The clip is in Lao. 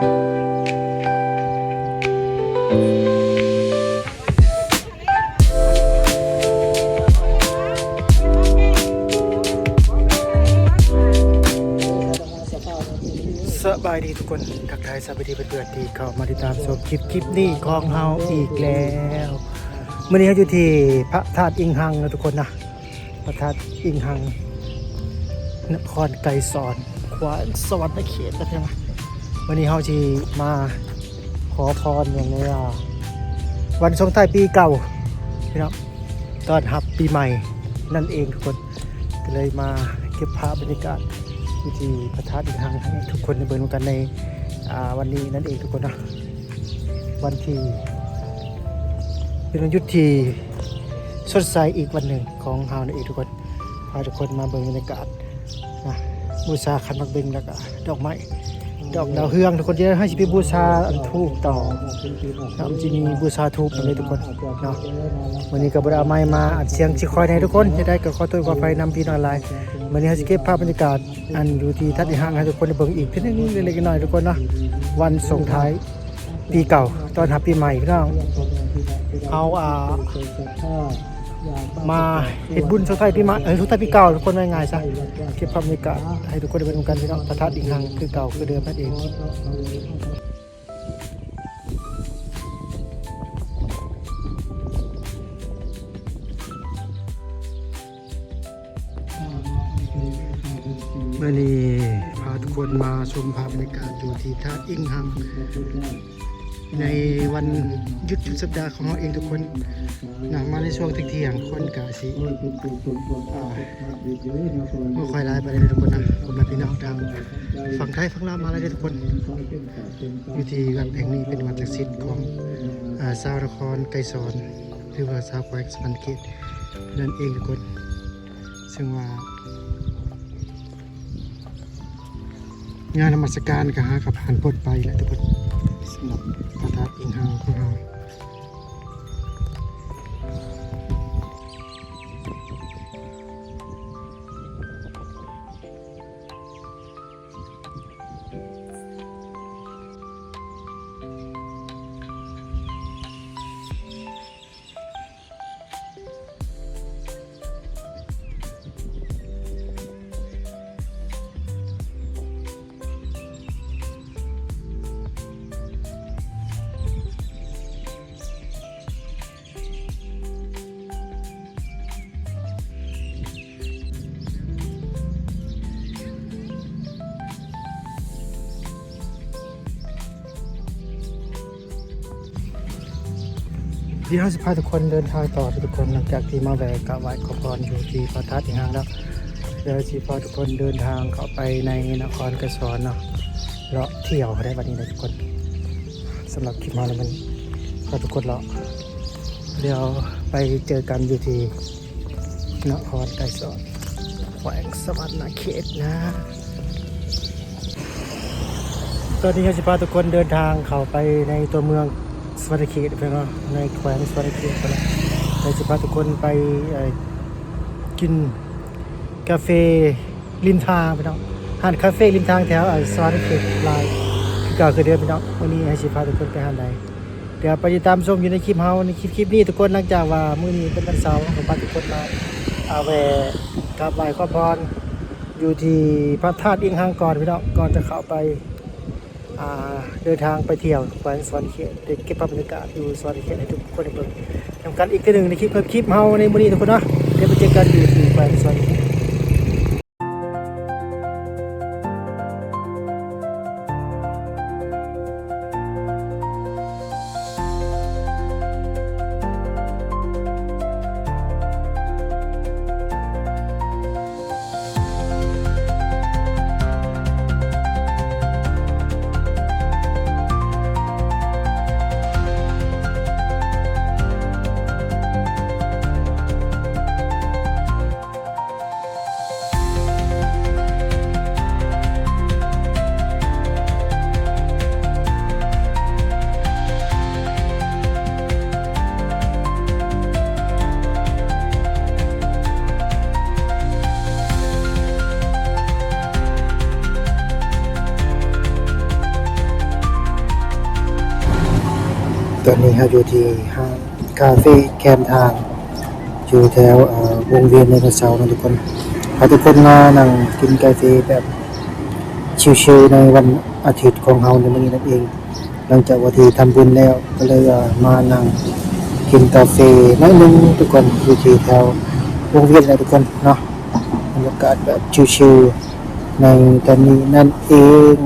ສະບາຍດີທຸກຄົນ ທັກທາຍສະບາຍດີເພື່ອນໆທີ່ເຂົ້າມາຕິດຕາມຊົມຄລິບ ຄລິບນີ້ຂອງເຮົາອີກແລ້ວ. ມື້ນີ້ເຮົາຢູ່ທີ່ພະທາດອິງຮັງນະທຸກຄົນນະ. ພະທາດອິງຮັງ ນະຄອນໄກສອນ ແຂວງສະຫວັນນະເຂດນະພີ່ນ້ອງ. ມື້ນີ້ເຮົາຊິມາຂໍພອນຫຍັງໃນ ອ່າ ວັນສົ່ງທ້າຍປີເກົ່າພີ່ນ້ອງ ຕ້ອນຮັບປີໃໝ່ນັ້ນເອງທຸກຄົນ. ກໍເລີຍມາເກັບພາບບັນຍາກາດຢູ່ທີ່ພະທາດອິງຮັງໃຫ້ທຸກຄົນໄດ້ເບິ່ງນຳກັນໃນ ອ່າ ວັນນີ້ນັ້ນເອງທຸກຄົນເນາະ. ວັນທີ່ ເປັນວັນຢຸດທີ່ສົດໃສອີກວັນໜຶ່ງຂອງເຮົານັ້ນເອງທຸກຄົນ. ພາທຸກຄົນມາເບິ່ງບັນຍາກາດນະ ບູຊາຄັນໝາກເບັງ ແລ້ວກະດອກໄມ້ ດອກດາວເຮືອງທຸກຄົນ. ດຽວເຮົາຊິໄປບູຊາອັນທູບຕໍ່ເນາະ ມັນຊິມີບູຊາທູບນຳເດ້ທຸກຄົນເນາະ. ມື້ນີ້ກໍບໍ່ໄດ້ເອົາໄມມາອັດສຽງຊິຄ່ອຍແດ່ທຸກຄົນ ເຮັດໃດກໍຂໍໂທດຂໍອະໄພນຳພີ່ນ້ອງຫຼາຍ. ມື້ນີ້ເຮົາຊິເກັບພາບບັນຍາກາດອັນຢູ່ທີ່ທາດອິງຮັງໃຫ້ທຸກຄົນໄດ້ເບິ່ງອີກເທື່ອໜຶ່ງເລັກໆນ້ອຍໆທຸກຄົນເນາະ. ວັນສົ່ງທ້າຍ ປີເກົ່າ ຕ້ອນຮັບປີໃໝ່ພີ່ນ້ອງ. ເຮົາ ອ່າ ມາເຮັດບຸນສົ່ງທ້າຍປີໃໝ່ ເອີ ສົ່ງທ້າຍປີເກົ່າທຸກຄົນ ວ່າງ່າຍໆຊະ. ເກັບພາບບັນຍາກາດໃຫ້ທຸກຄົນໄດ້ເບິ່ງນຳກັນພີ່ນ້ອງ. ພະທາດອິງຮັງຄືເກົ່າຄືເດີມນັ້ນເອງ. ມື້ນີ້ພາທຸກຄົນມາຊົມພາບບັນຍາກາດຢູ່ທີ່ທາດອິງຮັງ ໃນວັນຢຸດສຸດສັບດາຂອງເຮົາເອງທຸກຄົນນະ. ມາໃນຊ່ວງທ່ຽງໆ ຄົນກະຊິ ອ່າ ບໍ່ຄ່ອຍຫຼາຍປານໃດເດີທຸກຄົນນະ. ພໍ່ແມ່ພີ່ນ້ອງທາງຝັ່ງໄທຝັ່ງລາວມາຫຼາຍເດີທຸກຄົນ. ຢູ່ທີ່ວັດແຫ່ງນີ້ເປັນວັດສັກສິດຂອງ ອ່າ ຊາວນະຄອນໄກສອນ ຫຼືວ່າຊາວແຂວງສະຫວັນນະເຂດນັ້ນເອງທຸກຄົນ. ເຊິ່ງວ່າງານນະມັດສະການກໍຫາກໍຜ່ານພົ້ນໄປແລ້ວທຸກຄົນ ສຳລັບພະທາດອິງຮັງຂອງເຮົາ. ດຽວເຮົາຊິພາທຸກຄົນເດີນທາງຕໍ່ທຸກຄົນ ຫຼັງຈາກທີ່ມາແວ່ກາບໄຫວ້ຂໍພອນຢູ່ທີ່ພະທາດອິງຮັງແລ້ວ. ດຽວຊິພາທຸກຄົນເດີນທາງເຂົ້າໄປໃນນະຄອນໄກສອນເນາະ ເລາະທ່ຽວໃຫ້ໄດ້ບັດນີ້ເດີທຸກຄົນ. ສຳລັບຄລິບເຮົາໃນມື້ນີ້ ພາທຸກຄົນເລາະ ດຽວໄປເຈີກັນຢູ່ທີ່ ນະຄອນໄກສອນ ແຂວງສະຫວັນນະເຂດນະ. ຕອນນີ້ເຮົາຊິພາທຸກຄົນເດີນທາງເຂົ້າໄປໃນຕົວເມືອງສະຫວັນນະເຂດເນາະ ໃນແຂວງສະຫວັນນະເຂດພຸ້ນແຫຼະ. ເຮົາຊິພາທຸກຄົນໄປ ເອີ ກິນກາເຟລິມທາງພີ່ນ້ອງ. ຮ້ານກາເຟລິມທາງແຖວ ເອີ ສະຫວັນນະເຂດຫຼາຍຄືເກົ່າຄືເດີມພີ່ນ້ອງ. ມື້ນີ້ເຮົາຊິພາທຸກຄົນໄປຮ້ານໃດ ດຽວໄປຕິດຕາມຊົມຢູ່ໃນຄລິບເຮົາ ໃນຄລິບ ຄລິບນີ້ທຸກຄົນ. ຫຼັງຈາກວ່າມື້ນີ້ເປັນວັນເສົາ ເຮົາກໍພາທຸກຄົນມາ ອ່າ ແວ່ກາບໄຫວ້ຂໍພອນຢູ່ທີ່ພະທາດອິງຮັງກ່ອນພີ່ນ້ອງ ກ່ອນຈະເຂົ້າໄປ ອ່າ ເດີນທາງໄປທ່ຽວແຂວງສະຫວັນນະເຂດ ໄດ້ເກັບພາບບັນຍາກາດຢູ່ສະຫວັນນະເຂດໃຫ້ທຸກຄົນໄດ້ເບິ່ງນຳກັນອີກເທື່ອໜຶ່ງໃນຄລິບ ຄລິບເຮົາໃນມື້ນີ້ທຸກຄົນເນາະ. ດຽວໄປເຈີກັນຢູ່ທີ່ແຂວງສະຫວັນນະເຂດ. ຕອນນີ້ເຮົາຢູ່ທີ່ຮ້ານກາເຟແຄມທາງ ຢູ່ແຖວ ເອີ ວົງວຽນໄດໂນເສົາເນາະທຸກຄົນ. ພາທຸກຄົນມານັ່ງກິນກາເຟແບບຊິວໆ ໃນວັນອາທິດຂອງເຮົາໃນມື້ນີ້ນັ້ນເອງ. ຫຼັງຈາກວ່າທີ່ທຳບຸນແລ້ວ ກໍເລີຍວ່າມານັ່ງກິນກາເຟໜ້ອຍໜຶ່ງທຸກຄົນ ຢູ່ທີ່ແຖວວົງວຽນນະທຸກຄົນເນາະ. ບັນຍາກາດແບບຊິວໆ ໃນຕອນນີ້ນັ້ນເອງ.